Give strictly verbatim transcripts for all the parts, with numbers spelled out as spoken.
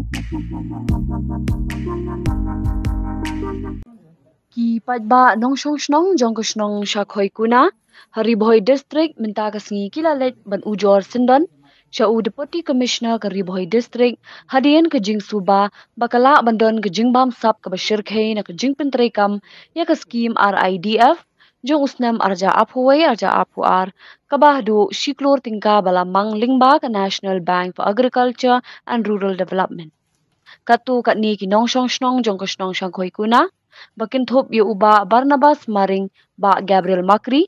Ki paidbah nongshong shnong jong ka shnong Shakhoi Kuna ha Ri Bhoi District mynta ka sngi ki la leit ban ujor syndon sha u Deputy Commissioner ka Ri Bhoi District hadien ka jingsuba ba ka lah ban don ka jingbamsap kaba shyrkhei na ka jingpyntreikam ïa ka skim R I D F jong u snem arja aphuwei arja aphuar kaba haduh shi klur tyngka ba la mang lyngba ka National Bank for Agriculture and Rural Development. Katto katne ki nongshong shnong jong ka shnong Shakhoi Kuna ba kynthup ïa u Bah Barnabas Maring, Bah Gabriel Makri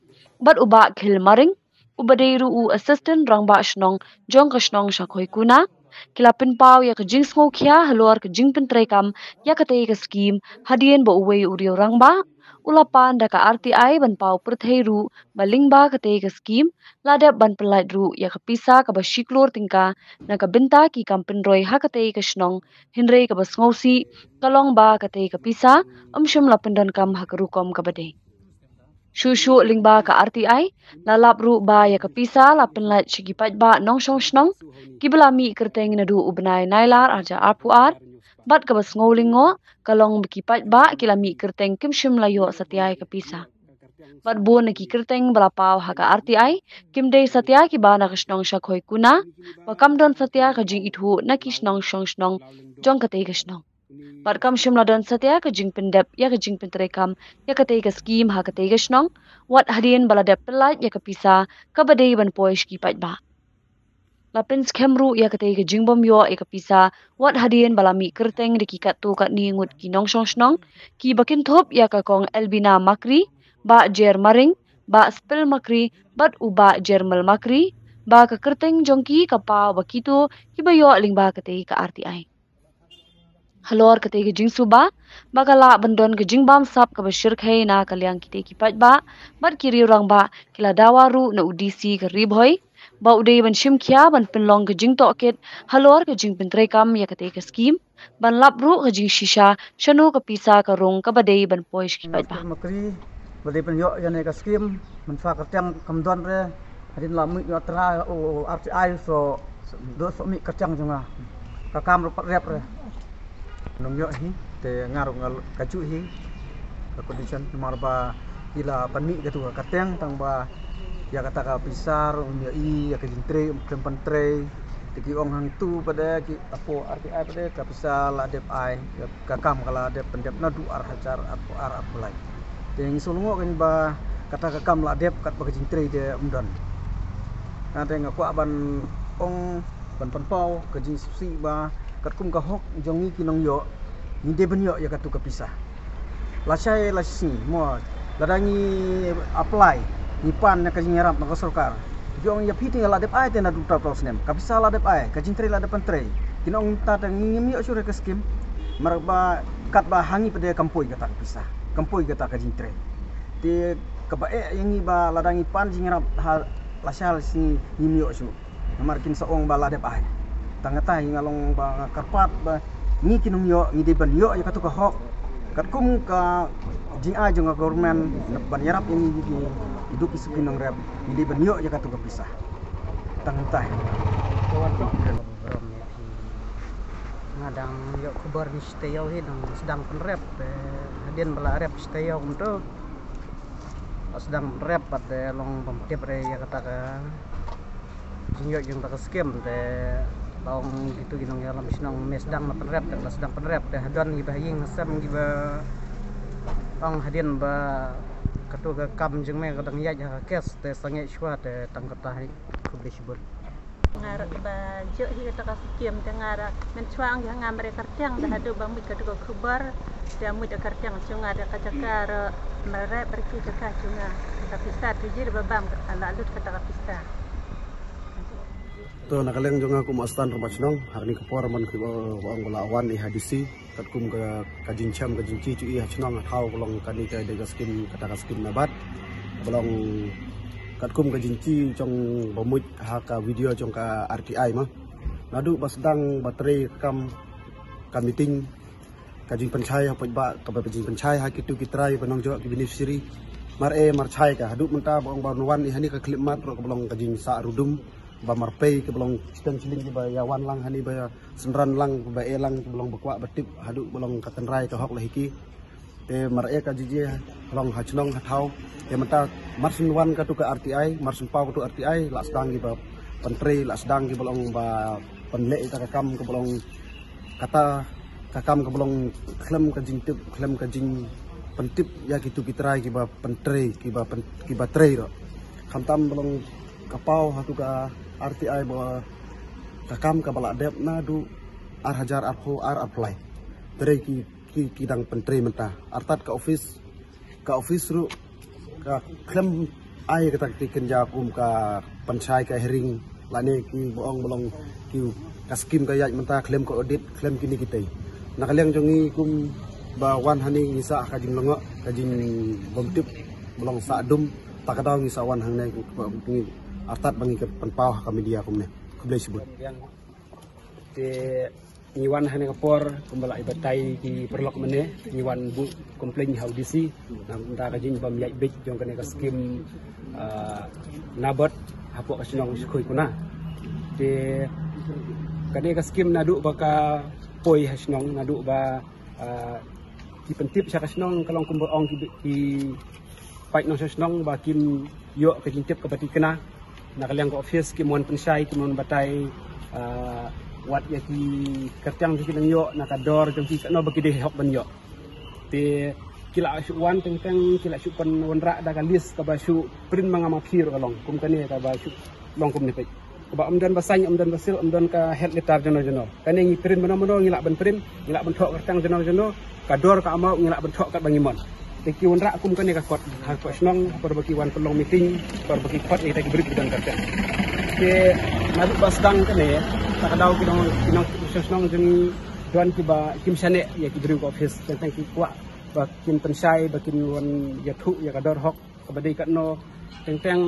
bad u Bah Khil Maring uba dei ruh u Assistant Rangbah Shnong jong ka shnong Shakhoi Kuna ki la pynpaw ïa ka jingsngewkhia halor ka jingpyntreikam ïa katei ka skim hadien ba uwei u riew rangbah u la pan da ka R T I ban paw pyrthei ruh ba lyngba katei ka skim la dep ban pyllait ruh ïa ka pisa kaba shi klur tyngka na ka bynta ki kam pynroi ha katei ka shnong, hynrei kaba sngewsih ka long ba katei ka pisa ym shym la pyndonkam ha ka rukom kaba dei. Shuh shuh lyngba ka R T I la lap ruh ba ïa ka pisa la pynlait sha ki paidbah nongshong shnong kiba la mih kyrteng naduh u bnai Nailar arja arphew ar bad kaba sngewlyngngoh ka long ba ki paidbah ki la mih kyrteng kim shym la ïoh satia ïa ka pisa. Bad bun na ki kyrteng ba la paw ha ka R T I kim dei satia kiba na ka shnong Shakhoi Kuna ba kam don satia ka jingithuh na ki shnong shong shnong jong katei ka shnong. Bad kam shym la don satia ka jingpyndep ïa ka jingpyntreikam ïa katei ka skim ha katei ka shnong wat hadien ba la dep pyllait ïa ka pisa kaba dei ban poi sha ki paidbah. La pynskhem ruh ïa katei ka jingbym ïoh ïa ka pisa wat hadien ba la mih kyrteng da ki katto katne ngut ki nongshong shnong kiba kynthup ïa ka Kong Elbina Makri, Bah Jer Maring, Bah Spil Makri bad u Bah Jermel Makri ba ka kyrteng jong ki ka paw ba kito kiba ïoh lyngba katei ka R T I. Halor katei ka jingsuba ba ka lah ban don ka jingbamsap kaba shyrkhei na ka liang kitei ki paidbah bad ki riew rangbah ki la dawa ruh na u D C ka Ri Bhoi ba u dei ban shim khia ban pynlong ka jingtohkit halor ka jingpyntreikam ïa katei ka skim ban lap ruh ka jingshisha shano ka pisa ka rung kaba dei ban poi sha ki paidbah. Makri ba dei ban ïoh ïa ne ka skim mynta ka kyrteng kam don re. Hadien la mih ïa tra u R T I so do so mih kyrteng jong nga ka kam ruh pat rep re. Nong ïoh hi te nga ruh nga ka ju hi ka condition namar ba ki la pan mih katu ka kyrteng tang ba ïa kata ka pisa ruh ym ïoh i ïa ka jingtrei ym khlem pan trei. Te ki ong hangtu pat de ki apo R T I pat de ka pisa la dep ai ka kam ka la dep pyndep naduh ar hajar arphew ar arphew lai. Te ngi sngewlyngngoh kein ba kata ka kam la dep katba ka jingtrei te ym don. Nga te nga kwah ban ong ban pynpaw ka jingsngewsih ba katkum ka hok jong ngi ki nongïoh ngi dei ban ïoh ïa katu ka pisa. Lashai lashisngi mo lada ngi apply ngi pan na ka jingïarap na ka sorkar. Ki ong ïa phi te la dep ai te naduh taw taw snem ka pisa la dep ai ka jingtrei la dep pyntrei. Ki ong mynta te ngi ngim ïoh shuh re ka skim. Namar ba katba ha ngi pat de kam poi kata ka pisa kam poi kata ka jingtrei. Te kaba eh ïa ngi ba lada ngi pan jingïarap ha lashai lashisngi ngim ïoh shuh. Namar kin sa ong ba la dep ai. Tang kata hi nga long ba nga kyrpad ba ngi ki nongïoh ngi dei ban ïoh ïa katu ka hok katkum ka jingai jong ka government ban ïarap ïa ngi ki duk ki suki nongrep ngi dei ban ïoh ïa katu ka pisa. Tang kata hi. Nga dang ïoh khubor ni shtei ïoh hi dang sdang pynrep te hadien ba la rep shtei ïoh kumto. Ba sdang pynrep pat te long bym tip re ïa kata ka jingïoh jong ta ka skim te ba ong kitu ki nongïalam shnong me sdang na pynrep te la sdang pynrep te hadon kiba ha ïing ha sem kiba ong hadien ba katu ka kam jong me ka dang ïaid ha ka kes te sangeh shuwa te tang kata hi khublei shibun. Nga ruh ba jok hi kata ka skim te nga ruh men chwa ong ha nga mre kyrteng da haduh ba mut katu ka khubor te mut kyrteng jong nga da ka jaka ruh mre berki jaka jong nga ka pisa tu jir ba bam ka la lut kata ka pisa. To na ka liang jong nga kum Astan Rambachnong ha kane ka por man ki ba ong ba la wan i ha D C. Katkum ka ka jingchem ka jingchi chu i ha chnong ha thaw ka long kane ka dei ka skim kata ka skim nabat. Ka long katkum ka jingchi jong ba mut ha ka video jong ka R T I ma. Naduh ba sdang ba trei kam ka meeting ka jingpynshai ha pynba ka ba jingpynshai ha kitu ki trai ba nongjok ki beneficiary. Mar e mar chai ka haduh mynta ba ong ba wan i hani ka khlip mat ro ka ba long ka jingsa rudum. ba marpei kiba long chitom chilin kiba ïa wan lang hani ba ïa synran lang ba e lang kiba long ba kwah ba tip haduh ba long ka tynrai ka hok la hi ki. Te mar e ka jiji long ha chnong ha thaw. Te mynta mar syn wan katu ka R T I, mar syn paw katu R T I, la sdang kiba pyntrei, la sdang kiba long ba pynleh ita ka kam kiba long kata ka kam kaba long khlem ka jingtip, khlem ka jingpyntip ïa kitu ki trai kiba pyntrei, kiba pyn, kiba trei ruh. Khamtam ba long ka paw hatu ka R T I ba ka kam kaba la dep naduh ar hajar arphew ar arphew lai. Trei ki, ki, ki dang pyntrei mynta. Artat ka office, ka office ruh ka khlem ai kata ki kynja kum ka pynshai ka hearing lane ki ba ong ba long ki ka skim ka ïaid mynta khlem ka audit khlem kine kitei. Na ka liang jong ngi kum ba wan hani ngi sah ka jinglyngngoh ka jingbymtip ba long sah dum ta ka daw ngi sah wan hangne ngi artat ba ngi ka pynpaw ha ka media kumne. Khublei shibun. Te ngi wan hane ka por kumba la i batai ki paralok mane ngi wan buh complain ha u D C na bynta ka jingbym ïaid beit jong kane ka skim, ah, NABARD hapoh ka shnong Shakhuikuna. Te kane ka skim naduh ba ka poi ha shnong naduh ba, ah, ki pyntip sha ka shnong ka long kumba ong ki, ki paid nongshong shnong ba kim ïoh ka jingtip kaba tikna. Na ka liang ka office kim wan pynshai kim wan batai, ah, wat ïa ki kyrteng jong ki nang ïoh na ka dor jong ki katno ba ki dei hok ban ïoh. Te ki la shu wan teng teng ki la shu pynwanrah da ka list kaba shu print ma nga ma phi ruh ka long kum kane kaba shu long kumne peit. Kaba ym don ba sign, ym don ba seal, ym don ka head letter jano jano. Kane ngi print mano mano ngi lah ban print, ngi lah ban thoh kyrteng jano jano, ka dor ka amount ngi lah ban thoh katba ngi mon. Te ki wanrah kum kane ka kot ha ka shnong ha por ba ki wan pynlong meeting, ha por ba ki khot ïa kita ki briew ki don kyrteng. Te naduh ba sdang kane ta ka daw ki nong, ki nong shnong jong ngi don kiba kim shaniah ïa ki briew ka office teng teng ki kwah ba kin pynshai ba kin wan ïathuh ïa ka dor hok kaba dei katno teng teng,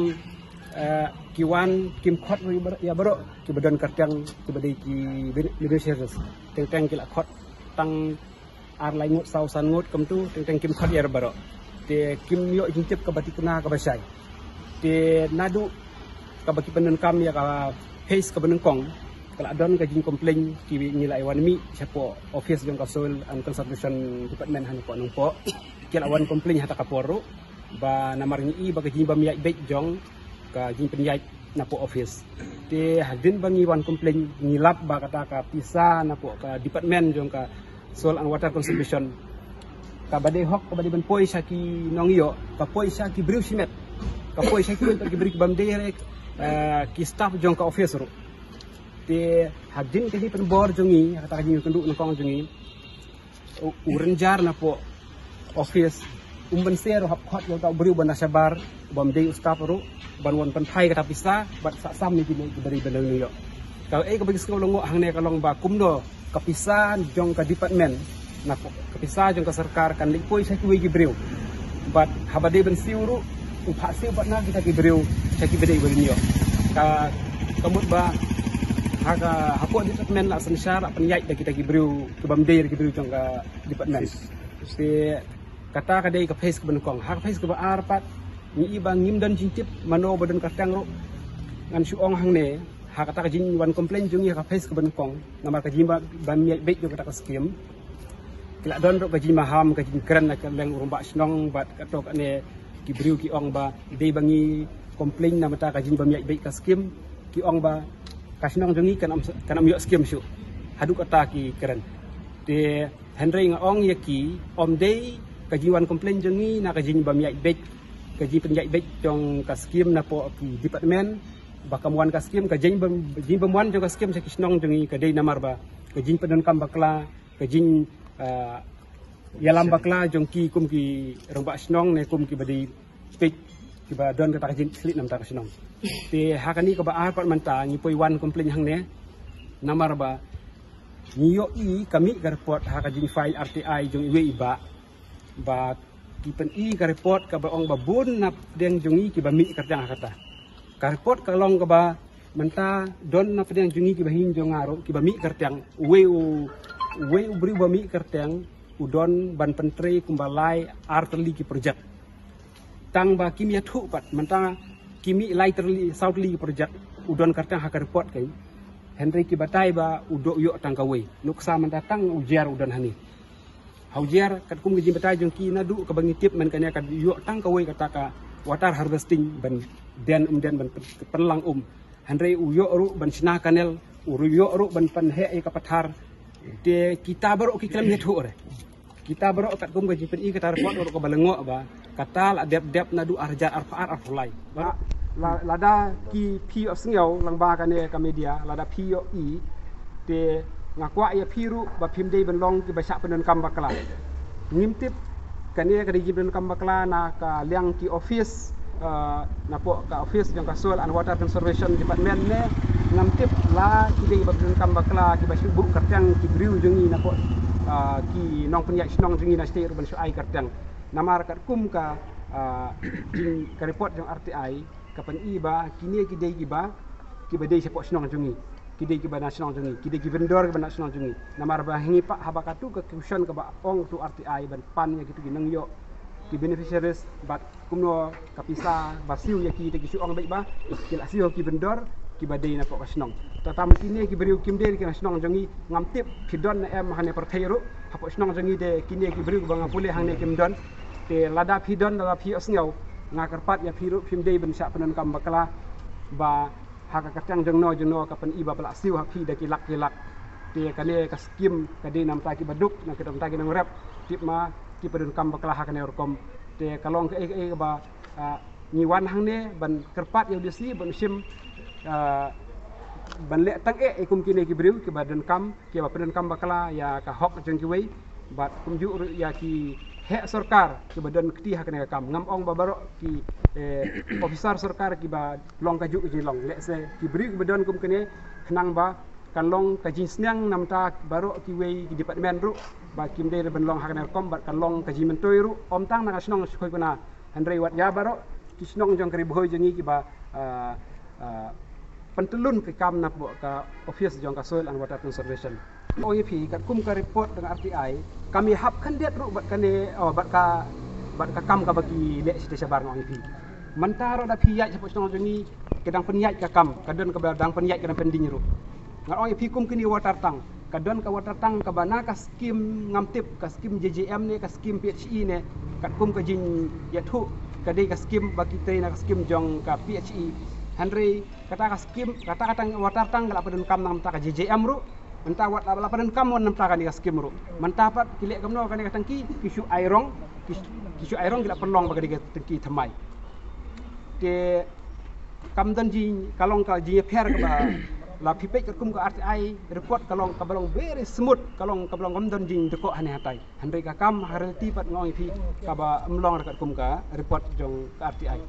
eh, ki wan kim khot ïa baroh, ïa baroh kiba don kyrteng kiba dei ki ben-, beneficiaries. Teng teng ki la khot tang ar lai ngut saw san ngut kumtu teng teng kim khot ïa baroh. Te kim ïoh jingtip kaba tikna kaba shai. Te naduh kaba ki pyndonkam ïa ka phase kaba nyngkong ka la don ka jingcomplain ki ngi la wan mih shapoh office jong ka Soil and Conservation Department hapoh Nongpoh. Ki la wan complain ha ta ka por ruh ba namar ngi i ba ka jingbym ïaid beit jong ka jingpynïaid napoh office. Te hadien ba ngi wan complain ngi lap ba kata ka pisa napoh ka department jong ka Soil and Water Conservation kaba dei hok kaba dei ban poi sha ki nongïoh ka poi sha ki briew shimet, ka poi sha ki, ki briew kibym dei re, eh, ki staff jong ka office ruh. Te hadien ka jingpynbor jong ngi kata ka jingkynduh nyngkong jong ngi u, u rynjor napoh office um banse ruh hap khot ïa uta u briew ba na shabar bym dei u staff ruh ban wan pynphai kata pisa bad sa sam ïa kine ki briew ba nang ïoh. Kaei kaba ki sngew lyngngoh hangne ka long ba kumno ka pisa jong ka department napoh ka pisa jong ka sorkar kan leit poi sha kiwei ki briew. Bad haba dei ban siew ruh u phah siew bad na kita ki briew sha kiba dei ban ïoh. Ka, ka mut ba ha ka hapoh department la synshar la pynïaid da kita ki briew kibym dei ki briew jong ka department. Te kata ka dei ka phase kaba nyngkong. Ha ka phase kaba ar pat ngi i ba ngim don jingtip mano ba don kyrteng ruh. Ngan shu ong hangne ha kata ka jingwan complain jong ngi ha ka phase kaba nyngkong namar ka jingba, bym ïaid beit jong kata ka skim. Ki la don ruh ka jingmaham ka jingkren na ka liang u rangbah shnong bad kato kane ki briew ki ong ba dei ba ngi complain namar ka jingbym ïaid beit ka skim. Ki ong ba ka shnong jong ngi kan ym, kan ym ïoh skim shuh. Haduh kata ki kren. Te hynrei nga ong ïa ki ym dei ka jingwan complain jong ngi na ka jingbym ïaid beit, ka jingpynïaid beit jong ka skim napoh ki department ba kam wan ka skim, ka jingbym, jingbym wan jong ka skim sha ki shnong jong ngi ka dei namar ba ka jingpyndonkam bakla, ka jing, ah, ïalam bakla jong ki kum ki rangbah shnong ne kum kiba dei peit kiba don kata ka jingkhleh namar ka shnong. Te ha kane kaba ar pat mynta ngi poi wan complain hangne namar ba ngi ïohi ka mih ka report ha ka jingfile R T I jong iwei i bah ba ki pyni ka report kaba ong ba bun na pdeng jong ngi kiba mih kyrteng ha kata. Ka report ka long kaba mynta don na pdeng jong ngi kiba hynñiew jong nga ruh kiba mih kyrteng. Uwei u, uwei u briew ba mih kyrteng u don ban pyntrei kumba lai ar tylli ki project. Tang ba kim ïathuh pat mynta ki mih lai tylli saw tylli ki project. U don kyrteng ha ka report kein. Hynrei ki batai ba u dei u ïoh tang kawei. Nuksa mynta tang u jer u don hangne. Ha u jer katkum ka jingbatai jong ki naduh kaba ngi tip man kane ka ïoh tang kawei kata ka water harvesting ban den um den ban pynlang um. Hynrei u ïoh ruh ban shna kanel, u ruh ïoh ruh ban pynheh ïa ka pathar. Te kita baroh ki khlem ïathuh re. Kita baroh katkum ka jingpyni kata report ruh kaba lyngngoh ba kata la dep dep naduh ar hajar arphew ar arphew lai. La, la, lada ki phi ïohsngew lyngba kane ka media, lada phi ïohi, te nga kwah ïa phi ruh ba phim dei ban long kiba shah pyndonkam bakla. Ngim tip kane ka dei jingpyndonkam bakla na ka liang ki office, eh, napoh ka office jong ka Soil and Water Conservation Department ne, ngam tip la ki dei ba pyndonkam bakla kiba shu buh kyrteng ki briew jong ngi napoh, eh, ki nongpynïaid shnong jong ngi na state ruh ban shu ai kyrteng. Namar katkum ka, eh, jing ka report jong R T I ka pyni ba kine ki dei kiba, kiba dei shapoh shnong jong ngi. Ki dei kiba na shnong jong ngi, ki dei ki vendor kiba na shnong jong ngi. Namar ba ha ngi pat haba katu ka question kaba ong tu R T I ban pan ïa kitu ki nongïoh, ki beneficiaries, bad kumno ka pisa ba siew ïa ki, te ki shu ong beit ba ki la siew ki vendor kiba dei napoh ka shnong. Te tang kine ki briew kim dei ki na shnong jong ngi. Ngam tip phi don ne em hangne pyrthei ruh, hapoh shnong jong ngi te kine ki briew ba nga pule hangne kim don. Te lada phi don, lada phi ïohsngew, nga kyrpad ïa phi ruh phim dei ban shah pyndonkam bakla ba ha ka kyrteng jong no jong no ka pyni ba la siew ha phi da ki lak ki lak. Te kane ka skim ka dei namta kiba duk, na ka namta ki nongrep, tip ma ki pyndonkam bakla ha kane ka rukom. Te ka long kaei kaei kaba, ah, ngi wan hangne ban kyrpad ïa u D C ban shim, ah, ban leh tang eh kum kine ki briew kiba donkam, kiba pyndonkam bakla ïa ka hok jong kiwei. Bad kumjuh ruh ïa ki heh sorkar kiba don kti ha kane ka kam. Ngam ong ba baroh ki, eh, officer sorkar kiba long kajuh ka jinglong. Lehse ki briew kiba don kum kane, khnang ba kan long ka jingsneng namta baroh kiwei ki department ruh ba kim dei ban long ha kane ka rukom, bad kan long ka jingmyntoi ruh, ym tang na ka shnong Shkoi Kuna, hynrei wat ïa baroh ki shnong jong ka Ri Bhoi jong ngi kiba, ah, ah, pyntyllun ka kam napoh ka office jong ka Soil and Water Conservation. Ong ïa phi katkum ka report jong R T I, kam ïahap khyndiat ruh bad kane, oh, bad ka, bad ka kam kaba ki leh shata shabar, nga ong ïa phi. Mynta ruh da phi ïaid shapoh shnong jong ngi, ka dang pynïaid ka kam, ka don kaba dang pynïaid, ka dang pending ruh. Nga ong ïa phi kum kine water tank, ka don ka water tank kaba na ka skim, ngam tip ka skim J J M ne ka skim P H E ne, katkum ka jingïathuh ka dei ka skim ba ki trei na ka skim jong ka P H E. Hynrei kata ka skim, kata, kata water tank ka la pyndonkam namta ka J J M ruh. Mynta wat la, la pyndonkam wan namta kane ka skim ruh. Mynta pat ki leh kumno kane ka tangki, ki shu ai rong, ki, ki shu ai rong, ki la pynlong ba ka dei ka tangki thymmai. Te kam don jing, ka long ka jingïapher kaba la phi peit katkum ka R T I report, ka long kaba long very smooth, ka long kaba long kam don jingdkoh hangne hatai. Hynrei ka kam ha reality pat, nga ong ïa phi, kaba ym long re katkum ka report jong ka R T I.